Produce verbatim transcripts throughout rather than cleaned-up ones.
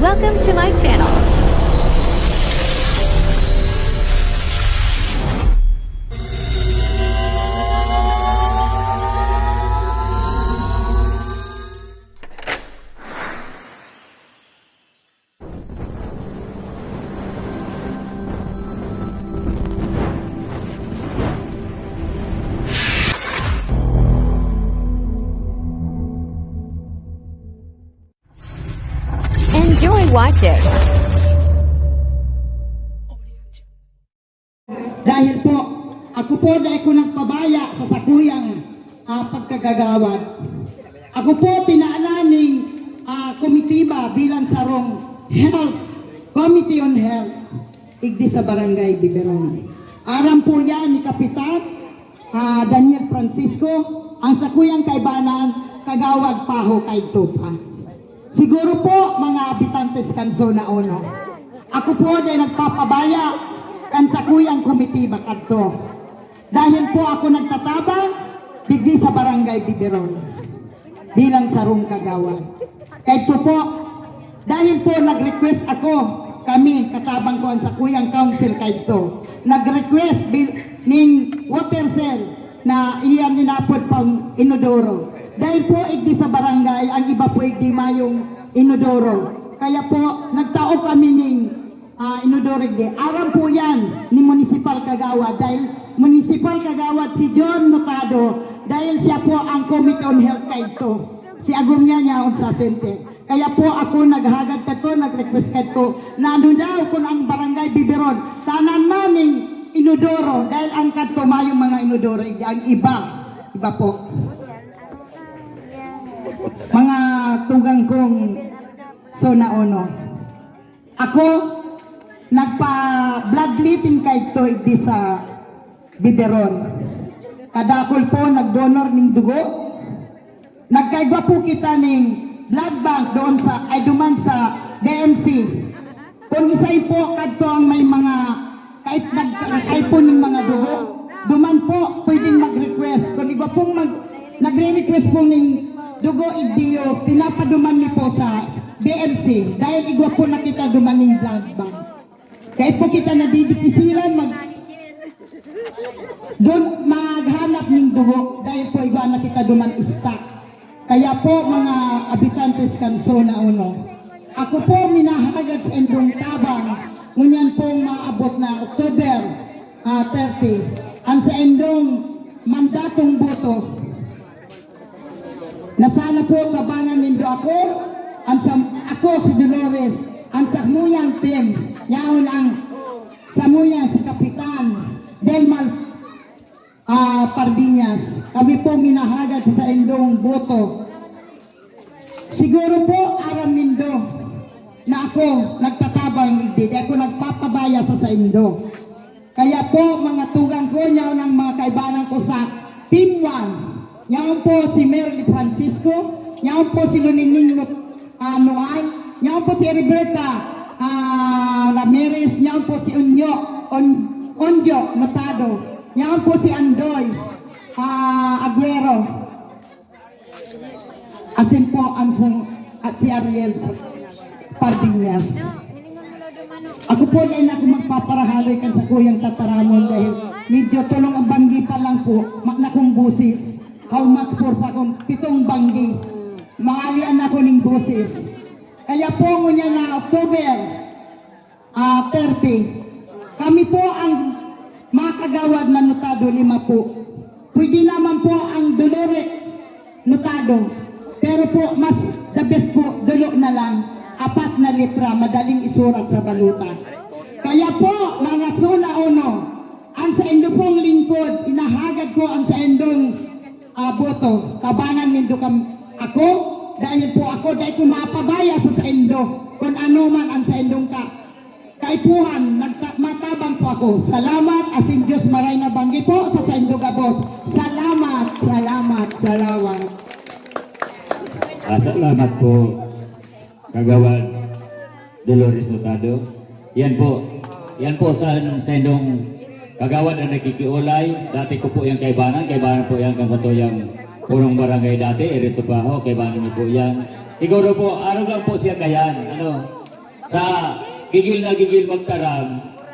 Welcome to my channel. Enjoy watching. Dahil po, ako po dai ko nagpabaya sa sakuyang, ah, pagkagagawad. Ako po tinalan ning, ah, komitiba bilang sarong health, Committee on Health, igdi sa Barangay Biberon. Aram po yan ni Kapitan, ah, Daniel Francisco, ang sakuyang kaibanan, Kagawad Paho kay Tupa. Siguro po, mga habitantes kan Zona Uno, ako po dai nagpapabaya kan sakuyang komitiba kadto. Dahil po ako nagtatabang digdi sa Barangay Biberon bilang sarong kagawad. Kaidto po, dahil po nag-request ako, kami, katabang ko ang sakuyang council kaidto, nag-request bil-, ning water cell na iyan inapod pang inodoro. Dahil po igdi sa barangay, ang iba po igdi mayong inodoro. Kaya po, nagtao kami ning, ah, inodoro igdi. Aram po yan ni Municipal Kagawad, dahil Municipal Kagawad si John Notado, dahil siya po ang Committee on Health kaidto. Si Agom niya niya sa Sente. Kaya po ako naghagad kato, nag-request kato, na ano daw kun ang Barangay Biberon, tanan man ning inodoro, dahil ang kadto mayong mga inodoro, ang iba, iba po. Mga tugang kong Zona Uno. Ako, nagpa-bloodletting kaidto igdi sa Biberon. Kadakul po nagdonor ning dugo. Nagkaigwa po kita ning blood bank doon sa, ay, duman sa B M C. Kung isay po kadto ang may mga kait-, nag-, nagkaipon ning mga dugo, duman po pwedeng mag-request. Kung igwa pong mag-, nagre-request po ning dugo igdiyo, pinapaduman mi po sa B M C. Dahil igwa po na kita duman ning blood bank. Kaya po kita nadidipisilan mag-, dun, maghanap ning dugo dahil po igwa na kita duman stock. Kaya po, mga habitantes kan Zona Uno, ako po minahagad sa indong tabang, ngunyan pong maabot na October, ah, thirty, ang sa indong mandatong boto. Na sana po tabangan nindo ako, ang sa, ako si Dolores, ang samuyang team, yaon ang samuyang si Kapitan Delmar, ah, Pardiñas. Kami po minahagad sa saindong boto. Siguro po, aram nindo na ako nagtatabang igdi, di ako nagpapabaya sa saindo. Kaya po, mga tugang ko, nyaon ang mga kaibanan ko sa Team One. Nyaon po si Merly Francisco, nyaon po si Lunining Mut-, ah, Noan, nyaon po si Heriberta, ah, Ramirez, nyaon po si Unyo, On-, Onjo Notado, nyaon po si Andoy, ah, Aguero. Asin po ang sang-, at si Ariel Pardiñas. Ako po, dai na ako magpaparahaloy kan sakuyang tataramon dahil medyo tolong ang banggi pa lang po, ma-, nakong busis. How much for pa kung pitong banggi? Maalian ako ning busis. Kaya po, ngunyan na October, ah, thirty. Kami po ang mga kagawad na Notado, lima po. Pwede naman po ang Dolores Notado. Pero po, mas the best po, dulo na lang. Apat na letra, madaling isurat sa balota. Kaya po, mga Zona Uno, ang saindo pong lingkod, inahagad ko ang saindong, ah, boto. Tabangan nindo kam-, ako, dahil po ako, dai ko mapabaya sa saindo. Kung ano man ang saindong ka-, kaipuhan, nagta-, matabang po ako. Salamat, asin Diyos maray na banggi po sa saindo gabos. Salamat, salamat, salamat. Ah, salamat po, Kagawad Dolores Hurtado. Yan po. Yan po sa, sa inyong kagawad na nakikiulay. Dati ko po yung kaibanan. Kaibanan po yan kan sa tuyang punong barangay dati, Eristo Paho. Kaibanan niyo po yan. Siguro po, araw lang po siya kayan. Ano? Sa gigil na gigil magtaram,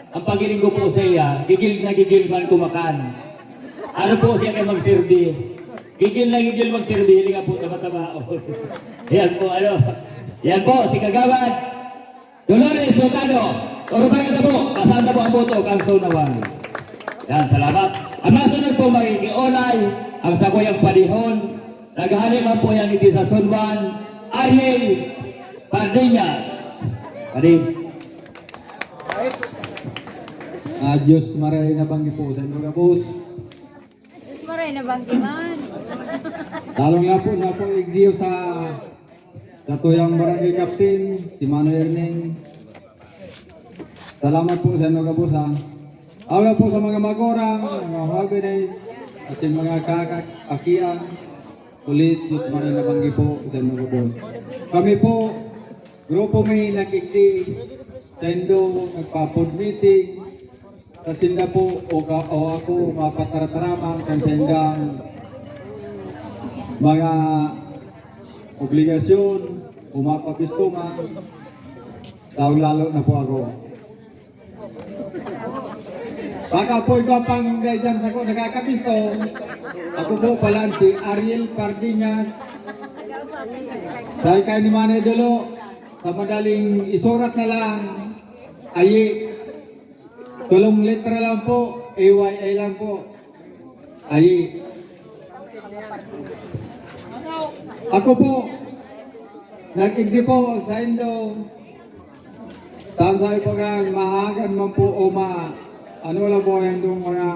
ang paghiling ko po sa iya, gigil na gigil man kumakan. Ano po siya kay magserbi? Gigil na gigil magserbi, hiling nga po sa mataba. Yan po, ano? Yan po, si Kagawad Dolores Hurtado. Urubayan na po, pasang na po ang boto, kang Zone one. Yan, salamat. Ang masunod po, makikiolay, ang sakuyang padihon. Naghahali man po yan iti sa Zone one, Ariel Pardiñas. Padi. Ah, Diyos maray na banggi po sa inyo, gabos. Diyos maray na banggi man. Talong na po, na po, igdiyo sa katuyang barangay captain, si Mano Erning. Salamat po sa inyo, gabos, ha. Ako na po sa mga magurang, mga jóvenes, ating mga kakakian, ulit, Diyos maray na banggi po sa inyo, gabos. Kami po, grupo mi nakigdi, saindo, nagpa-board meeting, sa sinda po, o, ka, o ako, mapataratarama kan saindang mga obligasyon, o mapapisto man, lalong-lalo na po ako. Baka po iba pang dahil dyan sa ko nakakapisto. Ako po pala si Ariel Pardiñas. Sa ikay ni Manay Dolo, sa madaling isurat na lang, ayi. Tulong letra lang po, A Y A lang po. Ayi. Ako po, nag-igdi po sa indo. Tansay po kan mahagan man po o ma-, ano lang po yung mga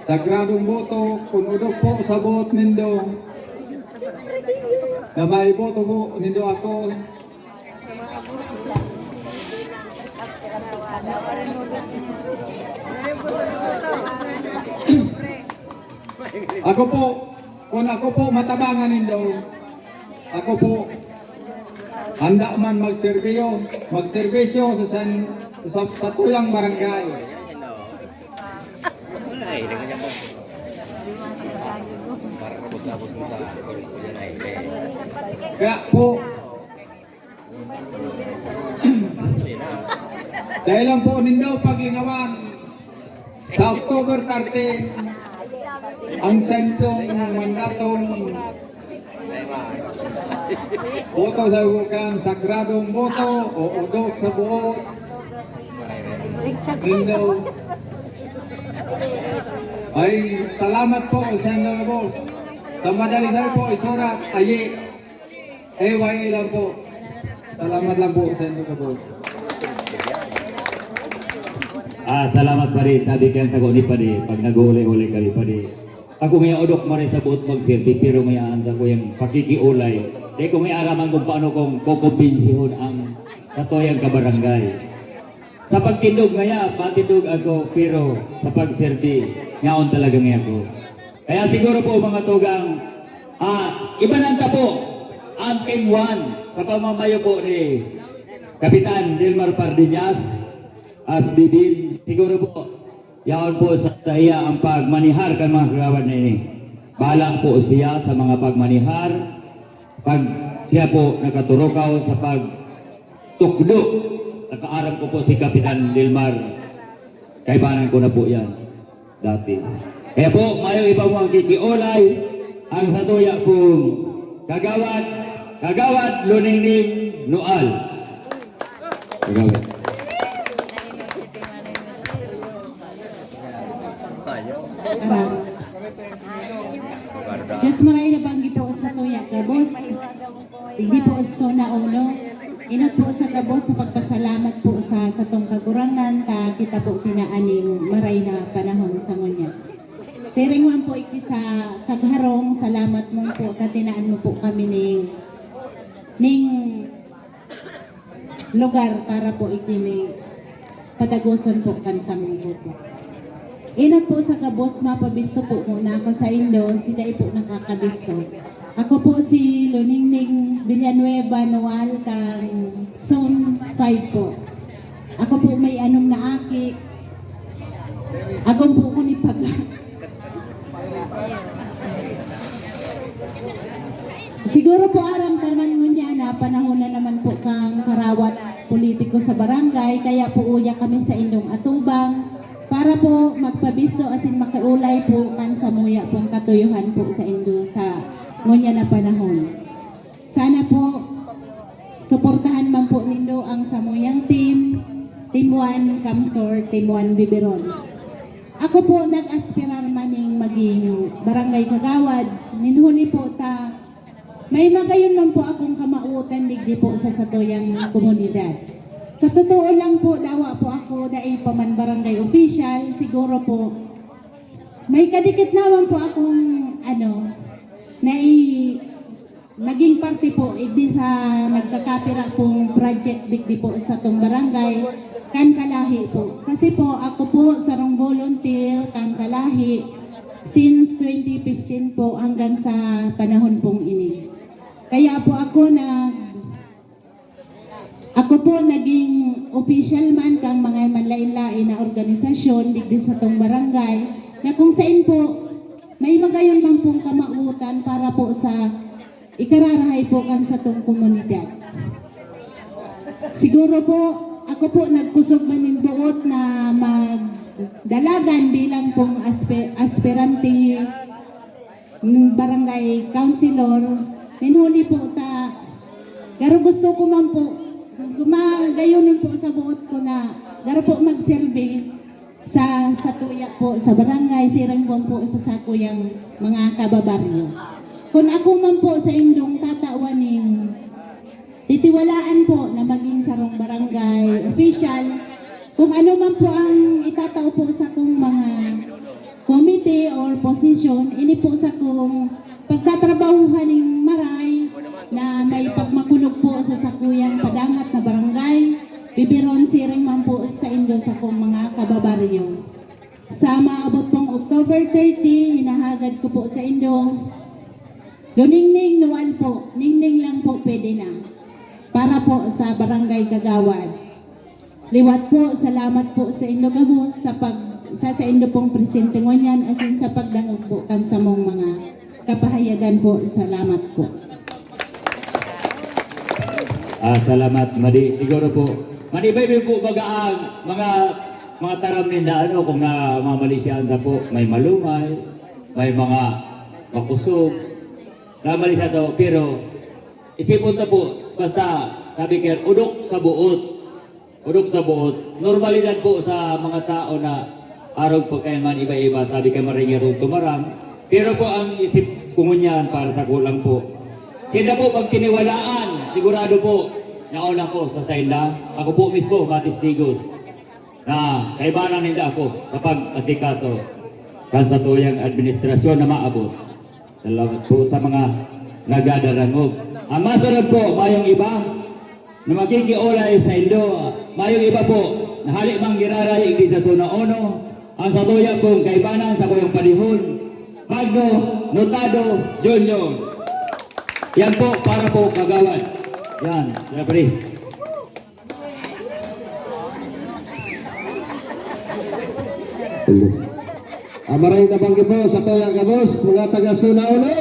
sagradong boto, kung udok po sa buot nindo, na may boto po nindo ako. Ako po, kung ako po matabangan nindo, ako po, handa man magserbiyo, magserbisyo sa san-, sa, sa tuyang barangay. Kaya po, dahil lang po nindo paglingawan, sa October thirteen, ang sentong mandatong boto sa bukang sagradong boto o udok sa buot nindo. Ay, salamat po sa indo, boss. Sa madali sabi po, isurat, ayi. A Y A lang po. Salamat lang po sa indo, boss. Ah, salamat, pare. Sabi kan sako ni padi, pag nag-uulay-ulay kami, padi, ako may odok mare sa buot magserbi, pero may aan sa kuyang pakikiulay. Di ko may araman kung paano kong kukumbensihon ang katuyang kabarangay. Sa pagtindog ngaya, matindog ako, pero sa pagserbi, yaon talaga ngaya ako. Kaya siguro po, mga tugang, ah, iba nang tapo ang Team one sa pamamayo po ni Kapitan Dilmar Pardiñas, as bibin. Siguro po, yaon po sa, sa iya ang pagmanihar kan mga kagawad na ini. Bahala po siya sa mga pagmanihar. Pag siya po nakaturukaw sa pagtukdo, nakaaram ko po si Kapitan Dilmar. Kaibanan ko na po yan dati. Kaya po, mayo iba mo ang kikiolay, ang satuya pong kagawad, kagawad Luningning Noal. Kagawad. Aram. Diyos maray na banggi po sa tuya gabos. Hindi po zona uno. Inot po sa gabos sa pagpasalamat po sa satong Kagurangnan ta kita po tinaan ning maray na panahon sa ngunyan. Tiringwan po iki sa Kagharong, salamat mo po ta tinaan mo po kami ning, ning lugar para po iki mi padagoson po kan samong grupo. Inot po sa gabos, mapabisto po muna ako sa indo, si dai po nakakabisto. Ako po si Luningning Villanueva Noal, kang Zone five po. Ako po may anom na aki. Agom po ko ni pag- Siguro po aram ka naman ngunyan na panahon na naman po kang karawat. politiko sa barangay, kaya po uya kami sa indong atubang para po magpabisto asin makiulay po kan samuya pong katuyohan po sa indo sa ngunyan na panahon. Sana po suportahan man po nindo ang samuyang team, Team one Kamsor, Team one Biberon. Ako po nag-aspirar man ning maging barangay kagawad, nin huli po ta may magayon man po akong kamawotan digdi po sa satuyang komunidad. Sa totoo lang po, dawa po ako dai pa man barangay official, siguro po may kadikit naman po akong ano, nai naging parte po igdi sa nagkakapira pong project digdi po sa tong barangay kan kalahi po. Kasi po ako po sarong volunteer kan kalahi since twenty fifteen po hanggang sa panahon pong ini. Kaya po ako nag ako po naging official man kang mga manlain-lain na organisasyon digdi sa tong barangay na kung sain po may magayon man pong kamawotan para po sa ikararahay po kan satong komunidad. Siguro po, ako po nagkusog man nin buot na magdalagan bilang pong aspe-, aspirante, mm, barangay councilor. Nin huli po ta, garo gusto ko man po, gumagayon po sa buot ko na garo po magserbi sa, sa tuya po, sa barangay, siring po, po sa sakuyang mga kababaryo. Kung ako man po sa indong tatawan nin titiwalaan po na maging sarong barangay official, kung ano man po ang itatao po sa kong mga committee or position, ini po sa kong pagtatrabahuhan ning maray na may pagmakulog po sa sakuyang padangat na barangay, Bibiron siring man po sa indo sa kong mga kababaryo. Sa maabot pong October thirty, hinahagad ko po sa indo, luningning nuwal po, ningning lang po pwede na. Para po sa Barangay Kagawad. Liwat po, salamat po sa indo gabos sa pag, sa, sa indo pong presente ngunyan asin sa pagdangog po kan samong mga kapahayagan po. Salamat po. Ah, salamat, Madi. Siguro po, maniba-iba po baga ang mga, mga taram ninda, ano, kung na mga mali siya, anda po, may malumay, may mga makusog, na mali siya to, pero isipon ta po, basta, sabi kaya, udok sa buot. Orog sa boot, normalidad po sa mga tao na arog pagkain man iba-iba, sabi kay maringirong tumaram. Pero po ang isip ko ngunyan para sa kulang po. Sinda po pagtiniwalaan, sigurado po, nauna ko sa sainda. Ako po mismo, matistigos na kaibanan ninda ako kapag asikaso kan sa tuyang administrasyon na maabot. Salamat po sa mga nagadarangog. Ang masunod po, mayong iba na makikiolay sa indo. Mayong iba po na hali mang giraray igdi sa Zona Uno, ang satuya pong kaibanan sa kuyang panihon, Magno Notado Junior. Yan po, para po, kagawad. Yan, referee. Hello. Amaray na banggi po sa tuya gabos, mga taga Zona Uno.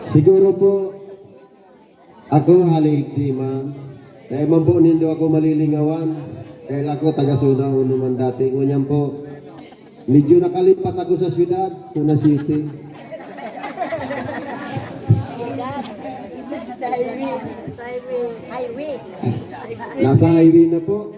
Siguro po, ako halig di man. Kaya man po nindo ako malilingawan. Dahil ako taga Zona Uno man dati. Ngunyan po, medyo nakalipat ako sa syudad, Zona City. Nasa highway na po.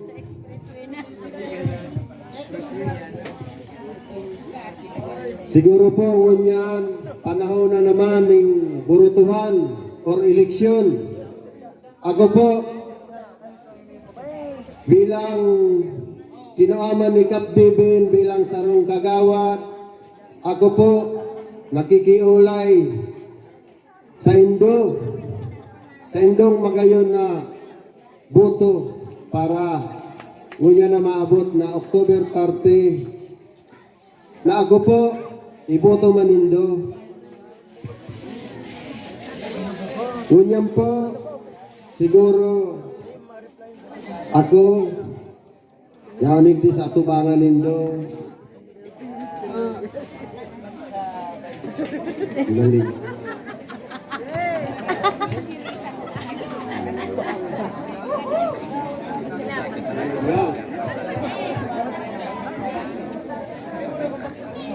Siguro po, ngunyan, panahon na naman ning burutuhan or eleksyon. Ako po, bilang kinaaman ni Kap Bibin, bilang sarong kagawad, ako po nakikiulay saindo, saindong magayon na boto para ngunyan na maabot na October thirty, na ako po iboto man nindo. Ngunyan po, siguro, ako, yaon igdi sa atubangan nindo. Galing.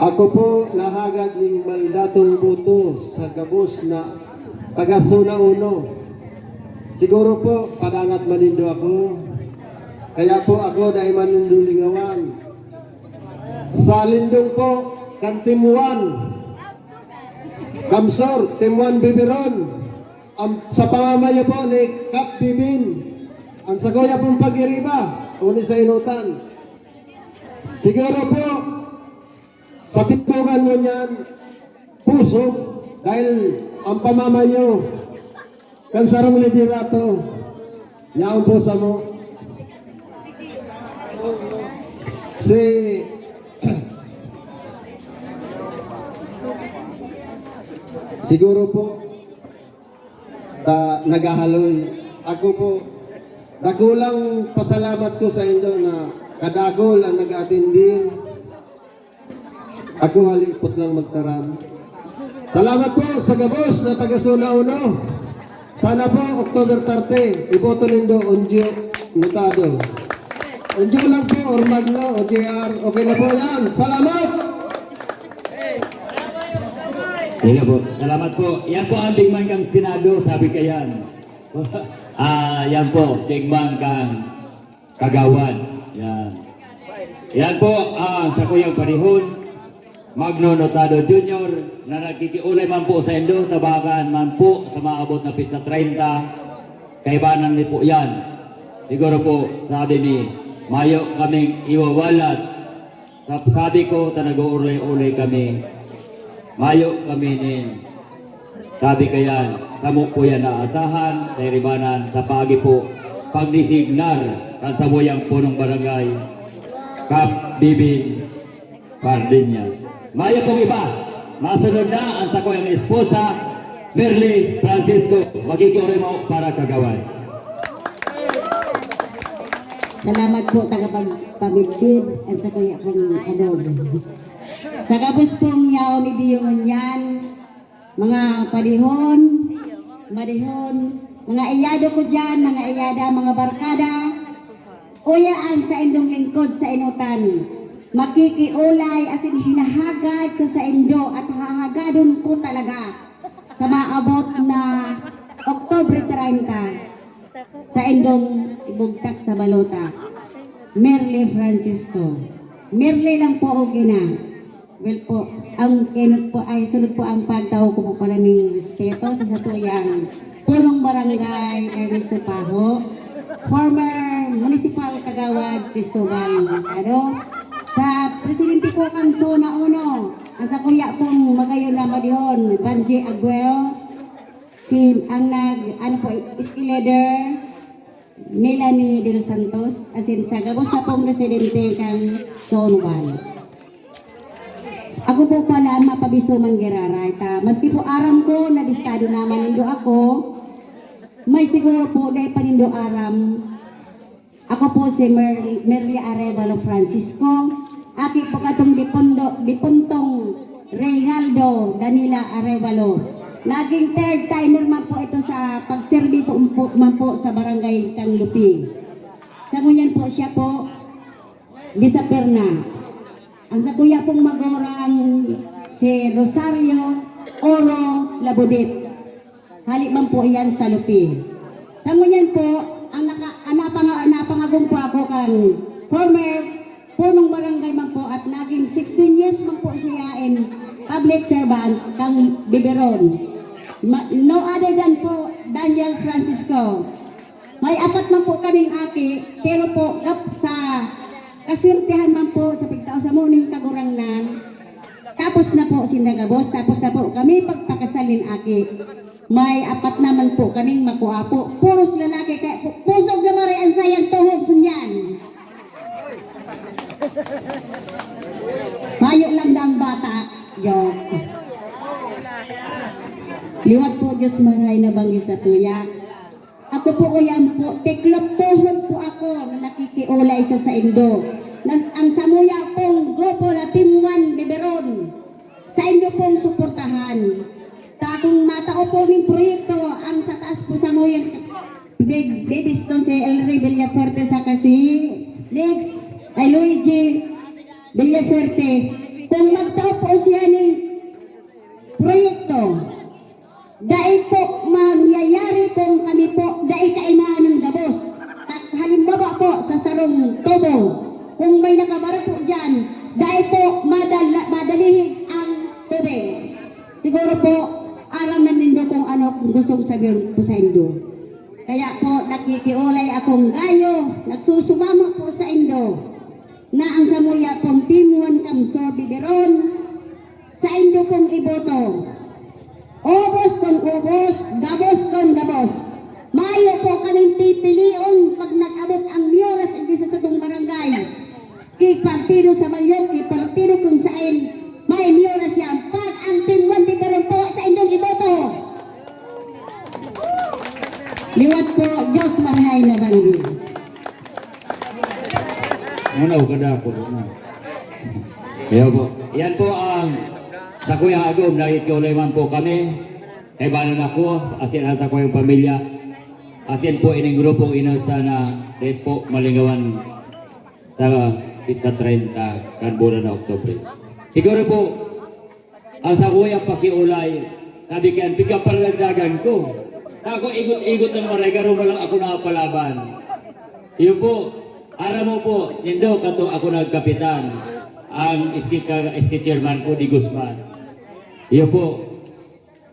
Ako po nahagad ning mandatong boto sa gabos na taga Zona Uno. Siguro po, padangat man nindo ako. Kaya po ako dai man nindo lingawan. Sa lindong po, kan Team One, Kamsor, Team One Bibiron, ang, sa pamamayo po ni Kap Bibin, ang sakuya pong pag-iriba, uni sa inutan. Siguro po, sa tipugan mo niyan, puso, dahil ang pamamayo, kan sarong liderato, yaon po sa mo. Si, siguro po, ta, naghahaloy. Ako po, dakulang pasalamat ko sa indo na kadakol ang nag-atindi. Ako halipot lang magtaram. Salamat po sa gabos na taga Zona Uno. Sana po, October thirty, iboto nindo, Onjo Notado. Onjo lang po, or Magno, o J R. Okay na po yan. Salamat! Sige po. Salamat po. Yan po ang tigman kang Senado, sabi ka yan. Ah, yan po, tigman kang Kagawad. Yan. Yan po, ah, sa kuyang panahon, Magno Notado Junior, na nagkikiulay man po sa indo, tabakan man po sa maabot na petsa treinta, kaibanan ni po yan. Siguro po, sabi ni, mayo kaming iwawalat. Sa-, sabi ko, ta nag-uulay-ulay kami. Mayo kami nin. Sabi kayan, samo po yan naasahan, sa iribanan, sa paagi po, pagdisignar, kan samuyang punong barangay, Kap Bibin Cardenas. Mayo pong iba, masunod na ang sakuyang esposa, Merly Francisco, magkikiurimo para kagawad. Salamat po, tagapagpamidbid, at sa kuya kong adobo. Sa gabos pong yaon ni Biyo ngunyan, mga padihon, madihon, mga iyado ko dyan, mga iyada, mga barkada, uya ang saindong lingkod sa inutan. Makikiulay asin hinahagad sa saindo at hahagadon ko talaga sa maabot na Oktubre treinta, saindong ibugtak sa balota, Merly Francisco. Merly lang po, okay na. Well po, ang enot po ay sunod po ang pagtao ko po pala ning respeto sa satuyang punong barangay Ernesto Paho, former municipal kagawad Cristobal Mercado, sa presidente po kan Zona Uno, ang sakuya pong magayon na madihon, Banji Aguel, si, ang nag, ano po, S P leader, Melanie De Los Santos, asin sa gabos na pong residente kan Zone One. Ako po pala, mapabiso man giraray ta. Maski po aram ko na listado naman nindo ako, may siguro po dai pa nindo aram. Ako po si Mer-, Merly Arevalo Francisco, aki po katong dipundo-, dipuntong Reynaldo Danila Arevalo. Naging third timer man po ito sa pagserbi po, po, man po sa barangay Tanglupi. Sa ngunyan po siya po, disappear na. Ang sakuya pong magurang si Rosario Oro Labudit. Hali man po iyan sa Lupi. Sa ngunyan po, ang naka-, ang napanga-, napangagom po ako kan former punong barangay man po at naging sixteen years man po siya in public servant kang Biberon. Ma-, no other than po Daniel Francisco. May apat man po kaming aki, pero po gap sa kaswertehan man po sa pigtao sa muning kagurangnan, tapos na po sinda gabos, tapos na po kami pagpakasal nin aki. May apat naman po kaming makuapo. Puros lalaki, kaya pu-, pusog na maray ang sayang tuhod ko niyan. Mayo lang na ang bata. Joke. Liwat po, Diyos maray na banggi sa tuya. Ako po, uyan po, tiklop tuhod po ako na nakikiulay sa saindo. Nas-, ang samuya pong grupo na Team One Biberon, saindo pong suportahan. Ta kung matao po ning proyekto, ang sa taas po samuyang big, bibis to si Elry Villafuerte saka si Lex, ay Luigi Villafuerte. Kung magtao po sabihin ko sa indo. Kaya po, nakikiulay akong gayo, nagsusumamo po sa indo, na ang samuya pong Team One Kamso Bibiron, sa indo pong iboto. Ubos kung ubos, gabos kung gabos. Mayo po kaming pipilion pag nag-abot ang oras, igdi sa satong barangay. Ki partido sa mayo, ki partido kung saen, may miyora siya. Pag ang Team One Bibiron po sa indong iboto. Liwat po, Diyos marahay na banggi. Muna o kada ako na. Iyo po. Yan po ang sa Kuya Agom, nakikiulay man po kami. Kay banon ako, asin ang sa kuyang pamilya. Asin po ining grupong ino sana, dahil po malingawan sa pizza treinta, kan bulan na Oktubre. Siguro po, ang sa kuyang pakiulay, sabi kayan, pigkaparagdagan ko. Ako igot-igot ng maray, garo mo lang ako nakapalaban. Iyo po, aram mo po, nindo kato ako nagkapitan. Ang iski, ka, iski chairman ko, di Guzman. Iyo po,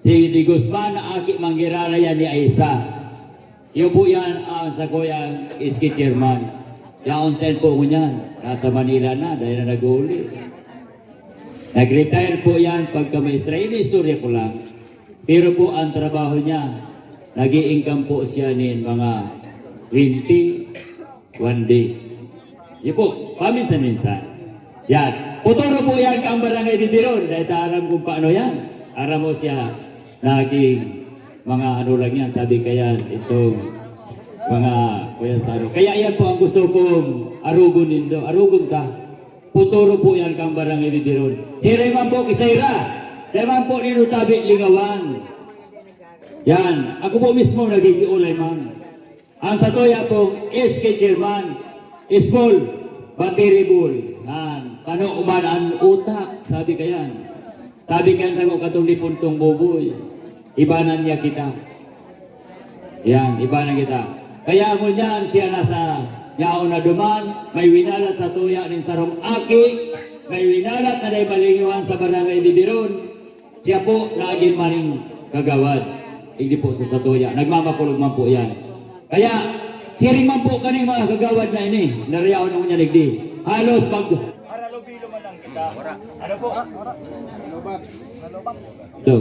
si di Guzman, aki manggirara yan ni Aisa. Iyo po yan ang sa kuyang iski chairman. Yaon sa po ngunyan, nasa Manila na, dahil na nag-uuli. Nag-retire po yan pagka may Israel. Istorya ko lang. Pero po ang trabaho niya, nag-i-income po siya nin mga twenty, one day. Yun po, paminsan-minsan. Yan. Puturo po yan kang barangay Bibiron. Dahil aram kung paano yan. Aram mo siya, naging mga ano lang yan. Sabi kaya itong mga kuya sa ano. Kaya yan po ang gusto kong arugon nindo. Arugon ta. Puturo po yan kang barangay Bibiron. Sira man po, kisayra. Kaya man po nino tabi lingawan. Yan. Ako po mismo nagigiulay man. Ang satuya pong S K chairman, small, battery ball. Yan. Pano man ang utak, sabi ka yan. Sabi ka yan sa mga katong lipuntong buboy. Ibanan niya kita. Yan, ibanan kita. Kaya ngunyan siya nasa yaon na duman, may winalat sa tuya nin sarong aki, may winalat na dai malingiwan sa barangay Bibiron. Siya po nagin maning kagawad. Hindi po sa satuya. Nagmamakulog man po yan. Kaya, siring man po kaning mga kagawad na ini, nariyaon mo niya nagdi. Halos mag... Haralubilo man lang kita. Ano po? Ito.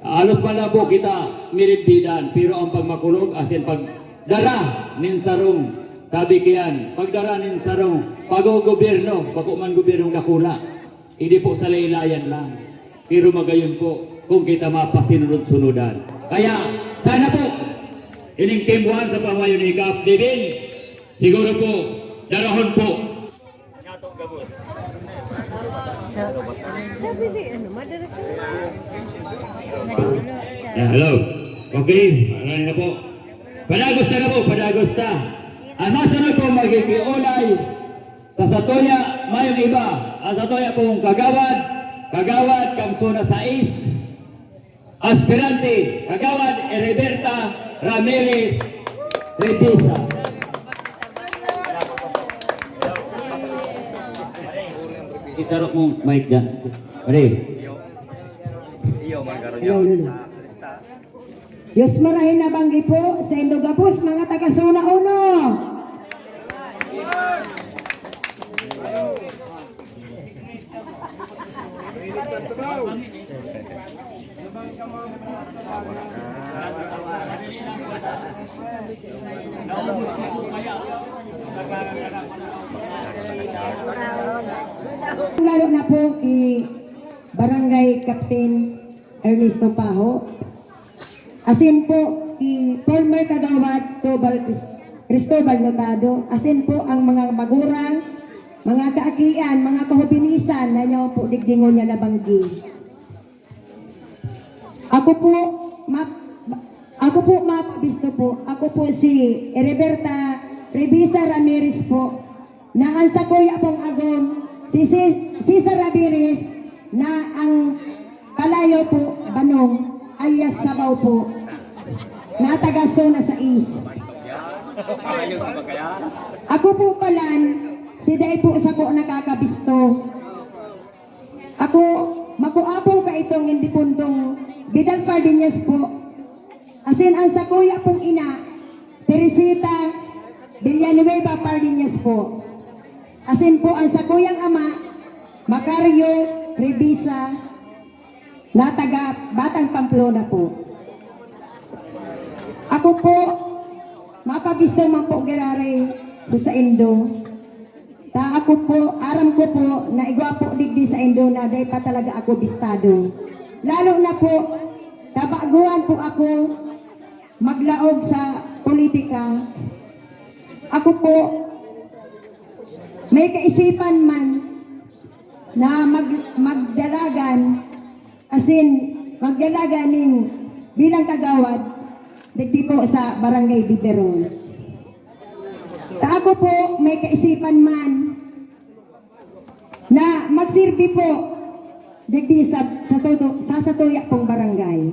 Halos pala po kita miribdidan, pero ang pagmakulog, asin pagdara nin sarong, sabi kiyan, pagdara nin sarong, pag-gobyerno, bako man gobyernong dakula. Hindi po sa laylayan lang. Pero magayon po kung kita mapasinunod-sunudan. Kaya, sana po, ining Team One sa pamayo ni Kap Divin, siguro po, darahon po. Sabi ni, ano, madala siya. Yeah, hello. Okay, maraming na po. Padagos na na po, padagos na. Ang masunod po magiging ulay. Sa satuya, mayong iba. Ang satuya pong kagawad, kagawad, Kamsuna Sais, aspirante, kagawad Heriberta Ramirez Revisa. Isarok mo mic dyan. Pare. Iyo, magkaroon niya. Diyos marahay na banggi po sa indo gabos, mga taga Zona Uno. Lalo na po ki Barangay Captain Ernesto Paho. Asin po ki former Kagawad Tobal Cris- Cristobal Notado. Asin po ang mga magurang, mga kaagian, mga kahubinisan na inyo po digdingon niya na banggi. Ako po, ma- ako po mapabisto po. Ako po si Heriberta Revisa Ramirez po. Na ang sakuya pong agom, si Ce- Cesar Ramirez, na ang palayo po, Banong, alias Sabaw po, na taga Zona Sais. Ako po palan, si Day po sako nakakabisto. Ako, makuapong kaitong indipundong Vidal Pardiñas po. Asin an sakuya pong ina, Teresita Villanueva Pardiñas po. Asin po an sakuyang ama, Macario Revisa, na taga Batang Pamplona po. Ako po, mapabisto man po giraray sa saindo. Ta ako po, aram ko po na igwa po digdi saindo na dai pa talaga ako bistado. Lalo na po, tabaguan po ako maglaog sa politika. Ako po, may kaisipan man na mag-, magdalagan, asin magdalagan nin bilang kagawad digdi po sa Barangay Biberon. Ta ako po, may kaisipan man na magsirbi po digdi sa, sa, todo, sa satuya pong barangay.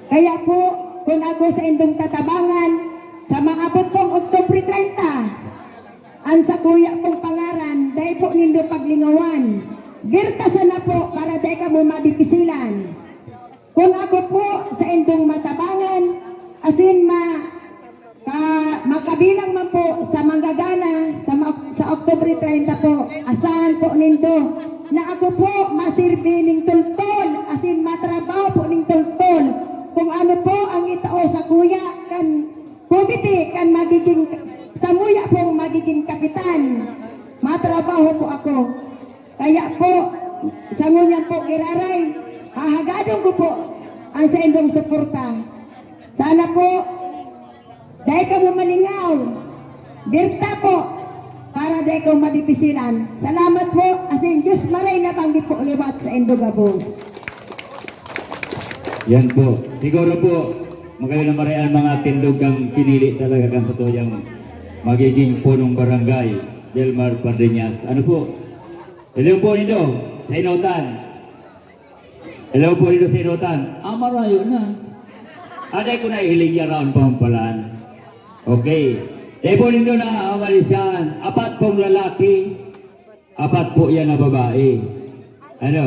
Kaya po, kung ako saindong tatabangan, sa maabot pong Oktubre treinta, an sakuya pong pangaran, dai po nindo paglingawan. Birta sana po para dai kamo madipisilan. Kun ako po saindong matabangan, asin ma-, ka-, makabilang man po sa manggagana sa ma-, sa Oktubre treinta po, asahan po nindo na ako po masirbi ning tultol, asin matrabaho po ning tultol. Kung ano po ang itao sakuya kan komite kan magiging, samuya pong magiging kapitan, matrabaho po ako. Kaya po, sa ngunyan po giraray, hahagadon ko po ang saindong suporta. Sana po, dai kamo malingaw. Birta po, para dai kamo madipisilan. Salamat po, asin Diyos maray na banggi po liwat saindo gabos. Yan po. Siguro po, magayon na maray an mga tindog kang pinili talaga kan satuyang magiging punong barangay, Delmar Pardiñas. Ano po? Hello po nindo, sa Inotan. Hello po nindo sa Inotan. Ah, marayo na. Aday ko na ihiling niya raon pa ang palan. Okay. Hello po nindo na Amalisyan. Apat pong lalaki, apat po yan na babae. Ano?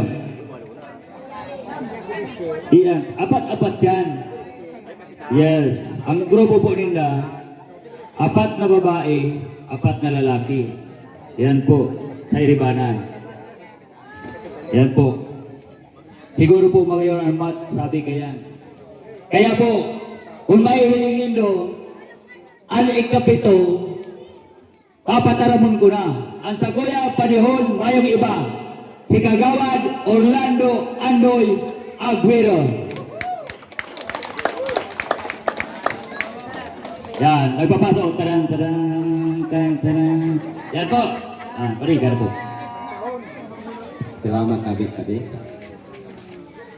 Iyan. Apat-apat yan. Yes. Ang grupo po ninda, apat na babae, apat na lalaki. Yan po. Sa Iribanan. Yan po. Siguro po magayon ang match, sabi ka yan. Kaya po, kung mahihiling nindo, ang ikapito, papataramon ko na. Ang sakuya panihon, mayong iba, si Kagawad Orlando Andoy Aguero. Yan, nagpapasok. Taran, taran, taran, taran. Yan po. Ah, parigar po. Salamat, tabi, tabi.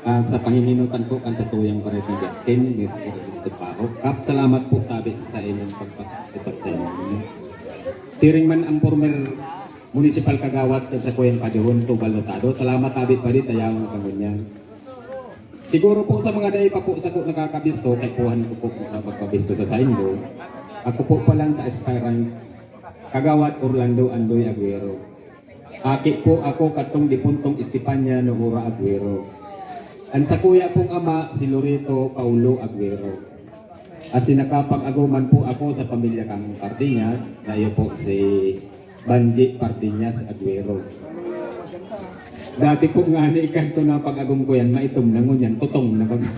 Ah, sa pahininutan po kan sa tuyang barangay captain, Mister Estepao. Kap, salamat po, tabi, sa inyong pagpatasipat sa inyo. Siring man ang former municipal kagawad kan sa kuyang pajuhon, Tubal Notado. Salamat, tabi, padi, tayawon ka ngunyan. Siguro po sa mga dai pa po sako nakakabisto, kaipuhan ko po na magpabisto sa saindo. Ako po palan sa aspirant, Kagawad Orlando Andoy Aguero. Aki po ako katong dipuntong Estefania Nohura Aguero. An sakuya pong ama, si Loreto Paulo Aguero. Asin nakapag-aguman po ako sa pamilya kang Cardenas, na iyo po si Banji Pardiñas Aguero. Dati po ngani, ikanto na pag-agom ko yan, maitom na ngunyan, tutong na baga.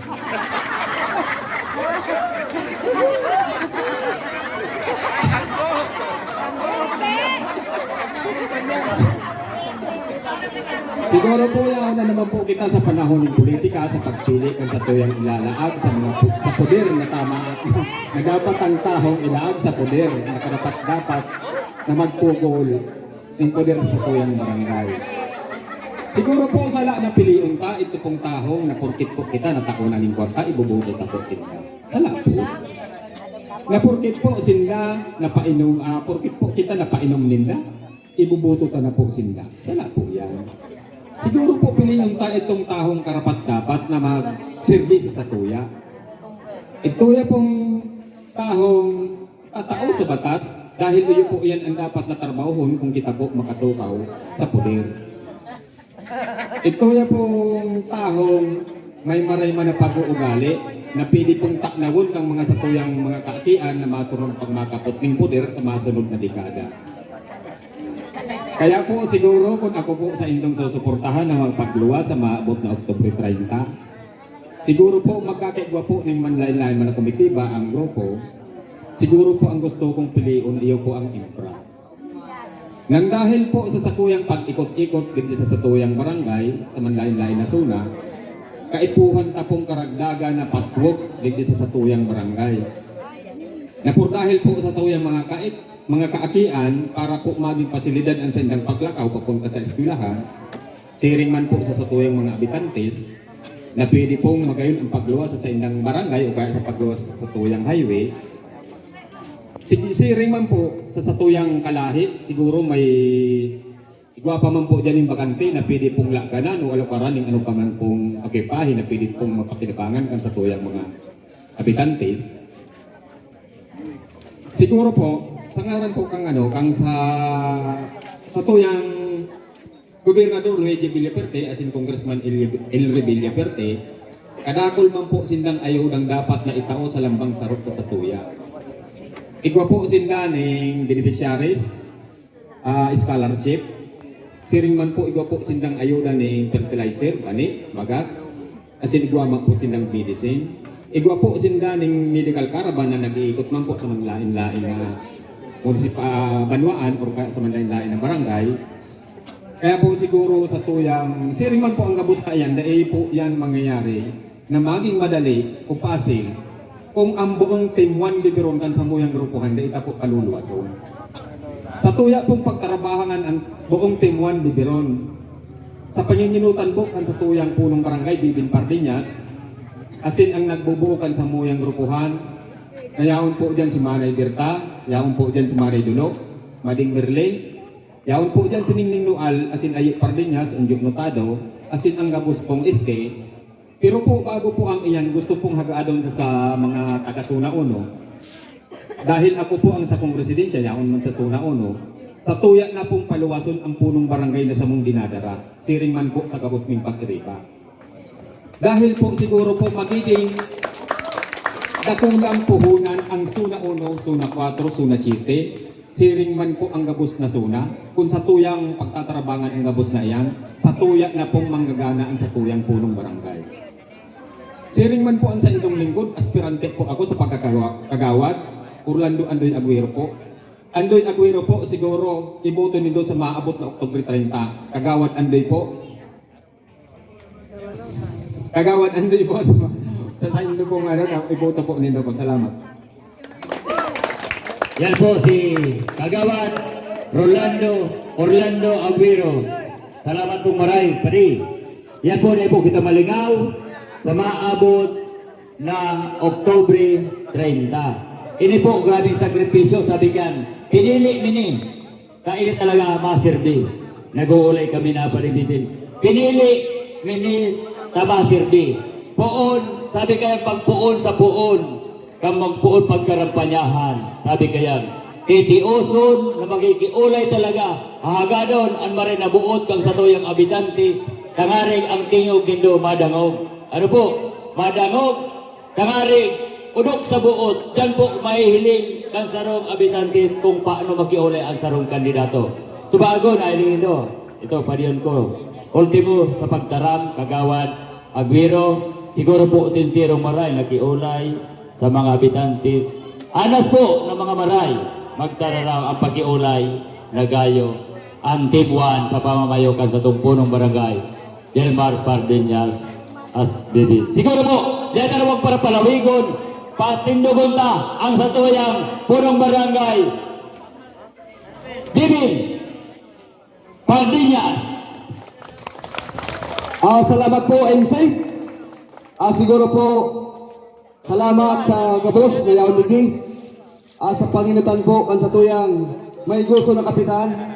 Siguro po, yaon na naman po kita sa panahon ng politika, sa pagpili kan satuyang ilalaag sa mga pu-, sa poder na tama, na dapat ang tahong ilaag sa poder na karapat-dapat na magpugol nin poder sa satuyang barangay. Siguro po, sala na pilion ta, ito pong tahong na porkit po kita natakunan nin kwarta, iboboto ta po sinda. Sala po. Na porkit po sinda napainom, ah, porkit po kita napainom ninda, iboboto ta na po sinda. Sala po yan. Siguro po, pilion ta itong tahong karapat-dapat na magserbi sa satuya. Ito ya pong tahong tatao sa batas, dahil iyo po iyan ang dapat na trabahohon kung kita po makatukaw sa poder. Ito ya pong tahong may maray man na pag-uugali, na pwede pong taknawon kang mga satuyang mga kaakian na masurong pagmakapot ning poder sa masunod na dekada. Kaya po siguro, kung ako po sa indong susuportahan na magpagluwas sa maabot na Oktubre treinta, siguro po magkakaigwa po ning manlain-lain man na komitiba ang grupo. Siguro po ang gusto kong pilion iyo po ang infra. Nang dahil po sa sakuyang pag-ikot-ikot digdi sa satuyang barangay, sa manlain-lain na zona, kaipuhan ta pong karagdagan na patwog digdi sa satuyang barangay. Na por dahil po sa satuyang mga kaik-, mga kaakian, para po maging pasilidad ang saindang paglakaw papunta sa eskwelahan, siring man po sa satuyang mga abitantes, na pwede pong magayon ang pagluwas sa saindang barangay o kaya sa pagluwas sa satuyang highway. Si-, siring man po sa satuyang kalahi, siguro may igwa pa man po diyan yung bakante na pwede pong laganan o alukaran yung ano pa man pong akipahe na pwede pong mapakinabangan kan satuyang mga habitantes. Siguro po, sa ngaran po kang ano, kang sa, satuyang Gobernador Luigi Villaperte, asin Congressman El, El Rey Villaperte, kadakul man po sindang ayudang dapat na itao sa lambang sarot sa satuya. Igwa po sinda ning beneficiaries, ah, scholarship. Siring man po, igwa po sindang ayuda ning fertilizer, bani, bagas. Asin igwa man po sindang medicine. Igwa po sinda ning medical caravan na nag-iikot man po sa manlain-lain na munisip-, ah, banwaan or kaya sa manlain-lain na barangay. Kaya po siguro sa tuyang, siring man po ang gabos na iyan, dai po yan mangyayari na maging madali o pasil kung ang buong Team One Bibiron kan samuyang grupohan, dai ta po kaluluwason. Sa tuya pong pagtarabahangan ang buong Team One Bibiron. Sa panginginutan po kan sa tuyang punong barangay, Bibin Pardiñas, asin ang nagbubuo kan samuyang grupohan, na yaon po dyan si Manay Berta, yaon po dyan si Manay Dulo, Mading Merle, yaon po dyan si Ningning Noal, asin Ayi Pardiñas, ang Duke Notado, asin ang gabos pong S K. Pero po, bago po ang iyan, gusto pong hagadon sa, sa mga taga Zona Uno. Dahil ako po ang sakong residensya, yaon man sa Zona Uno, sa tuya na pong paluwason ang punong barangay na samong dinadara, siring man po sa gabos ming pagkiriba. Dahil po siguro po magiging dakulang puhunan ang Zona Uno, Zona Kuwatro, Zona Siyete, siring man po ang gabos na zona, kun sa tuyang pagtatarabangan ang gabos na iyan, sa tuya na pong manggagana ang sa tuyang punong barangay. Siring man po ang sa inyong lingkod, aspirante po ako sa pagkakagawa-, kagawad, Orlando Andoy Aguero po. Andoy Aguero po, siguro, iboto nindo sa maabot na Oktubre treinta. Kagawad Andoy po. Kagawad Andoy po, sa, sa, sa inyo pong ano, na iboto po nindo po. Salamat. Yan po si Kagawad Rolando, Orlando Aguero. Salamat pong maray, padi. Yan po, na po kita malingaw sa maabot na Oktubre treinta. Ini po, grabing sakripisyo, sabi kan, pinili mi ni, kaini talaga maserbi. Nag-uulay kami na panibitin. Pinili mi ni ta maserbi. Poon, sabi kaya pagpoon sa poon, kan magpoon pagkarampanyahan. Sabi kaya, titioson na makikiulay talaga, hahagadon an maray na boot kan satuyang abitantes, tangarig ang tingog nindo madangog. Ano po? Madangog, tangarig, odok sa boot, diyan po mahihiling kan sarong abitantes kung paano makiulay ang sarong kandidato. Subago, nahiling nindo. Ito, padiyon ko. Ultimo sa pagtaram, Kagawad Aguero, siguro po sinserong maray nakiulay sa mga habitantes. Anas po ng mga maray, magtararam ang pakiulay na gayo ang Team One sa pamamayo kan satong punong barangay, Delmar Pardiñas Asbibin. Siguro po, di na wag para palawigon, patindogon ta ang satuyang punong barangay, Bibin Pardiñas. Ah, salamat po, M C. Ah, siguro po, salamat sa gabos na yaon digdi. Ah, sa panginutan po kan satuyang maiguso na kapitan,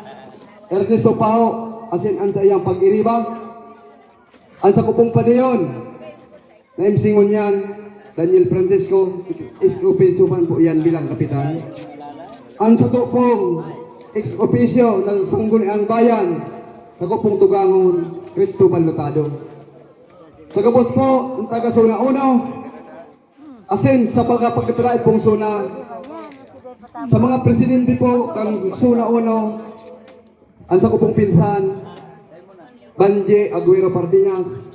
Ernesto Pao, asin an sa iyang pag-iriba. An sa kupong padayon, na M C ngunyan, Daniel Francisco, ex-officio man po iyan bilang kapitan. Ang sato pong ex-officio ng Sangguniang Bayan, sa kupong tugangon, Cristobal Lotado. Sa gabos po, ang taga Zona Uno, Asin sa pagkapagkatirae pong SONA, sa mga presidente po kan SONA uno, ang sako pong pinsan, Banji Aguero Pardiñas,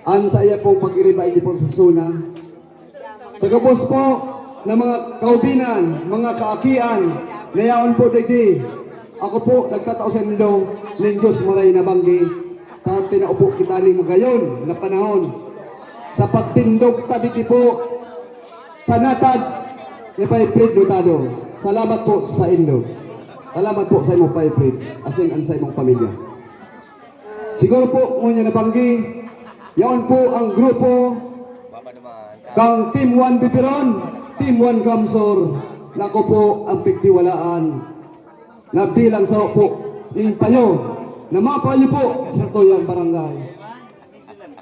ang sa iya pong pag-iriba ini po sa SONA. Sa gabos po na mga kaubinan, mga kaakian, na yaon po digdi, ako po nagtatao sa indo nin Diyos maray na banggi, ta tinao po kita nin magayon na panahon sa pagtindog ta digdi po sa natad ni Pay Fred Notado. Salamat po sa indo. Salamat po sa imong Pay Fred, asin an sa imong pamilya. Siguro po, ngunyan na banggi, yaon po ang grupo kang Team One Bibiron, Team One Kamsor, na ako po ang pigtiwalaan na bilang saro po ning payo na mapayo po sa tuyang barangay.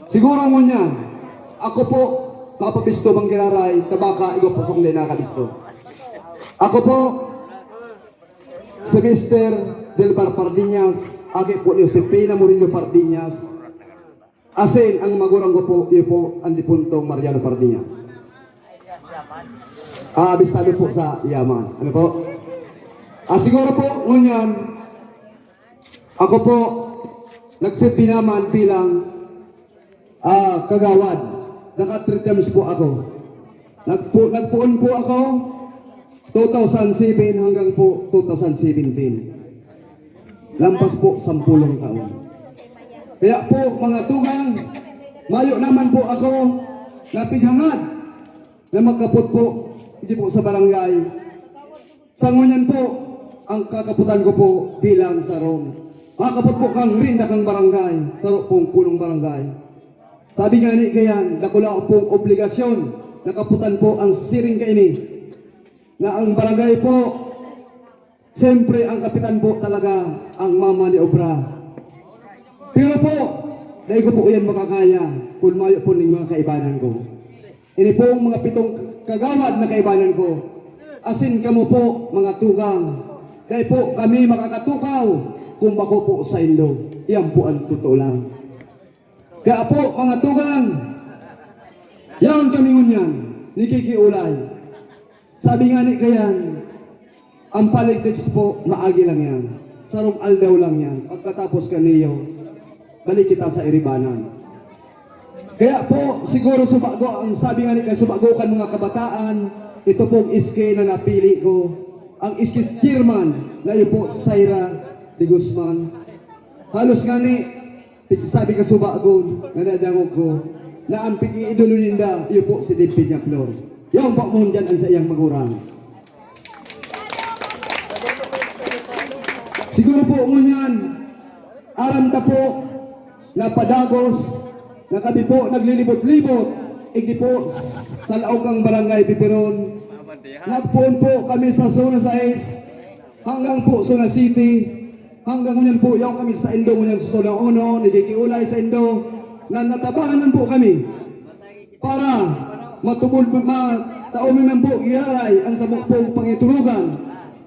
Siguro ngunyan, ako po, mapabisto bang giraray, kabaka igwa po song di nakabisto. Ako po, si Mister Delbar Pardiñas, aki po ni Josefina Murillo Pardiñas, asin ang magurang ko po, iyo po, ang dipuntong Mariano Pardiñas. Ah, abisado po sa yaman. Ano po? Ah, siguro po, ngunyan, ako po, nagsirbi naman bilang, ah, kagawad. Naka three terms po ako. Nagpo-, nagpoon po ako, two thousand seven hanggang po two thousand seventeen. Lampas po sampulong taon. Kaya po, mga tugang, mayo naman po ako napighangad na magkapot po, hindi po sa barangay. Sa ngunyan po, ang kakaputan ko po bilang sarong makapot po kang rinda kang barangay, saro pong punong barangay. Sabi nga ni kayan, dakula pong obligasyon na kaputan po ang siring kaini, na ang barangay po, siyempre ang kapitan po talaga ang mama ni obra. Pero po, dai ko po yan makakaya kung mayo po ning mga kaibanan ko. Ini pong mga pitong kagawad na kaibanan ko, asin kamo po, mga tugang, dai po kami makakatukaw kung bako po saindo. Iyan po ang totoo lang. Kaya po, mga tugang, yaon kami ngunyan, nikikiulay. Sabi nga ni kayan, ang politics po, maagi lang yan. Sarong aldaw lang yan. Pagkatapos kaniyo, balik kita sa iribanan. Kaya po, siguro subago, ang sabi nga ni kan subago kan mga kabataan, ito pong iski na napili ko, ang iski chairman na iyo po, Saira de Guzman. Halos nga ni, pigsasabi ka subago, nadadangog ko, na ang pig-iidolo ninda, iyo po si Dave Peñaflor. Yaon pa mo dyan ang sa iyang magurang. Siguro po ngunyan, aram ta po, napadagos, na kami po naglilibot-libot, igdi po sa laog kang Barangay Bibiron. Nagpoon po kami sa Zona sais, hanggang po Zona sete, hanggang ngunyan po, yaon kami sa indo ngunyan sa Zona uno, nikikiulay sa indo, na natabangan man po kami. Para matubod, ma-, matao mi man po giraray ang samo pong pangiturugan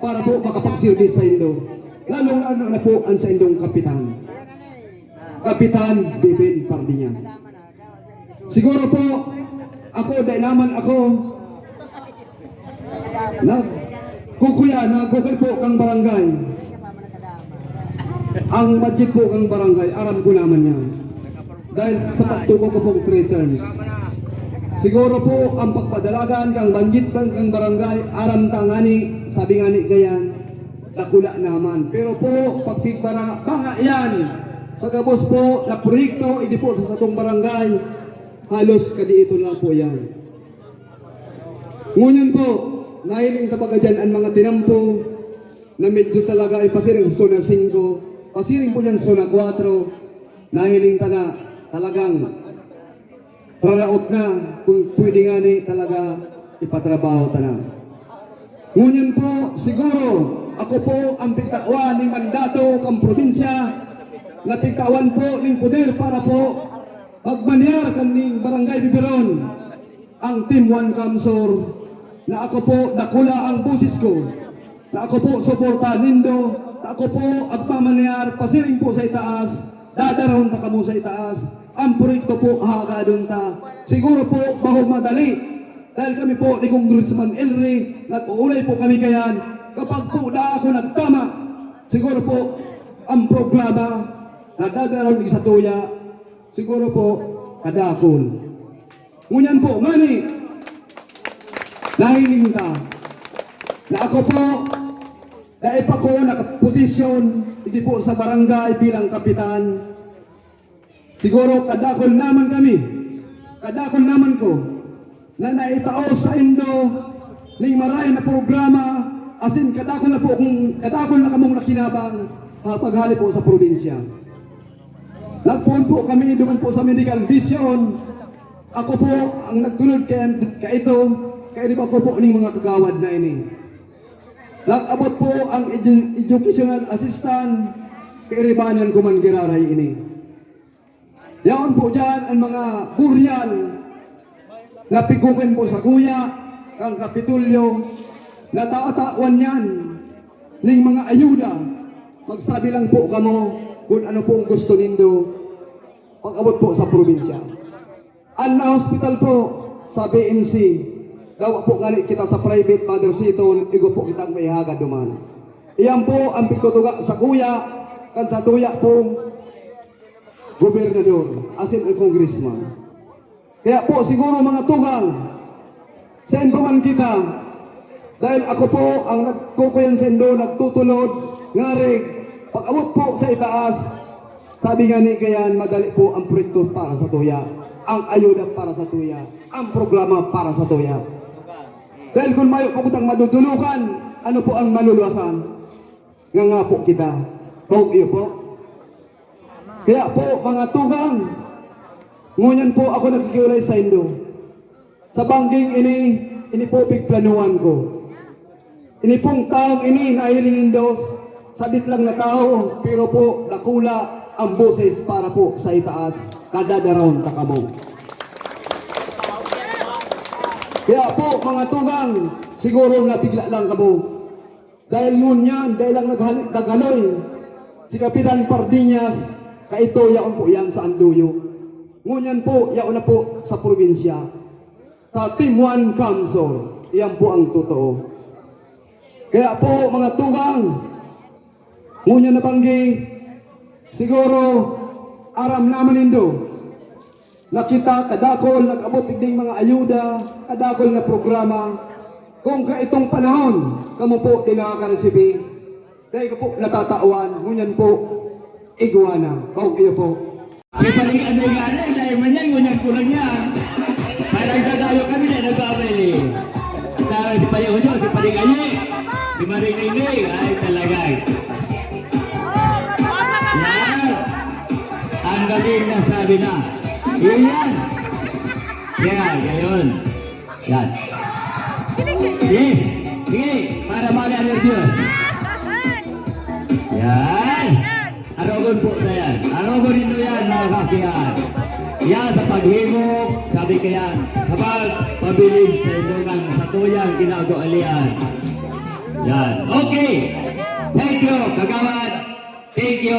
para po makapagserbi saindo, lalong-lalo na po ang saindong kapitan, Kapitan Bibin Pardiñas. Siguro po, ako, dai naman ako nagkukuya, nagkukul po kang barangay. Ang budget po kang barangay, aram ko naman yan. Dahil sa pagtuko ko pong three terms. Siguro po, ang pagpadalagan kang budget kang, kang barangay, aram ta ngani, sabi ngani kayan, dakula naman. Pero po, pagpigbara-, banga yan, sa gabos po na proyekto, hindi po sa satong barangay, halos kadiiton lang po yan. Ngunyan po, nahiling ta baga dyan ang mga tinampo na medyo talaga ay pasiring sa Zona singko, pasiring po dyan sa Zona kwatro, nahiling ta na talagang raraot na kung pwede nga ni talaga ipatrabaho ta na. Ngunyan po, siguro, ako po ang pigtawan ning mandato kang probinsya, na pigtawan po ning poder para po magmanyar kaning Barangay Bibiron. Ang Team One Kamsor, na ako po, dakula ang boses ko, na ako po, suportahan nindo, na ako po, agmamanyar, pasiring po sa itaas, dadarahon ta kamo sa itaas, ang proyekto po, hahagadon ta. Siguro po, bako madali, Dahil kami po ni Congressman Elry, nag-uulay po kami kayan. Kapag po da ako nagtama, siguro po ang programa na dadaraw sa tuya, siguro po kadakol. Ngunyan po, ngani, nahiling ta na ako po, dai pa ko nakaposisyon, hindi po sa barangay bilang kapitan. Siguro kadakol naman kami, kadakol naman ko, na naitaos sa indo ning maray na programa, asin kadakol na po kung kadakol na kamong nakinabang ha paghali po sa probinsya. Nagpoon po kami duman po sa medical vision. Ako po ang nagtulod kay, kaito, kay di ba ko po ning mga kagawad na ini. Nag-abot po ang edu-, educational assistant, kairibanan ko man giraray ini. Yaon po dyan ang mga burial na pigukin po sa kuya, kang Kapitulyo, na tatawan yan ning mga ayuda. Magsabi lang po kamo kung ano po ang gusto nindo. Pag-abot po sa probinsya. Ang hospital po sa B M C, daw po ngani kita sa private, Mother Seton, igo po kitang maihagad duman. Iyan po ang pagtutuga sa kuya, kan sa tuya pong gobernador, asin ang congressman. Kaya po siguro, mga tugang, saan pa man kita, dahil ako po ang nagkukuyan saindo, nagtutulod, ngarig, pag-abot po sa itaas, sabi nga ni Kayan, madali po ang proyekto para sa tuya, ang ayuda para sa tuya, ang programa para sa tuya. Dahil kung mayo po kitang madudulukan, ano po ang maluluwasan? Nga nga po kita. Kung iyo po. Kaya po, mga tugang, ngunyan po ako nakikiulay saindo. Sa bangging ini, ini po pigplanuhan ko. Ini pong taong ini, nahiling nindo, sadit lang na tao, pero po, dakula ang boses para po sa itaas, kadadarawon ta kamo. Kaya po, mga tugang, siguro nabigla lang kamo. Dahil ngunyan, dahil lang naghal-, naghaloy si Kapitan Pardiñas, kaito yaon po yan sa Anduyo. Ngunyan po, yaon na po sa probinsya. Sa Team One Kamsor, iyan po ang totoo. Kaya po, mga tugang, ngunyan na banggi, siguro, aram naman nindo, na kita kadakol nag-abot digding mga ayuda, kadakol na programa. Kung kaitong panahon, kamo po di nakakaresibi, dahil ko po natatawan, ngunyan po, igwa na. Kung iyo po. Si Paring André nga na, dahil man yan, ngunyan ko lang yan. Parang Tagalog kami na nagbabali. Tawag si Paring Ojo, si Paring Aye, si Maring Ningning, ay talaga. Yan. Ang galing na sabi na. Yun yan. Yan, gayon. Yan. Yes. Sige, para mali ang nervyos. Yan. Arogon po na yan. Arogon ninyo yan, mga kakihan. Yan, sa paghimog, sabi kaya, sa pagpabilin sa inyo ng satuyang ginagawa liyan. Yan. Okay. Thank you, kagawad. Thank you,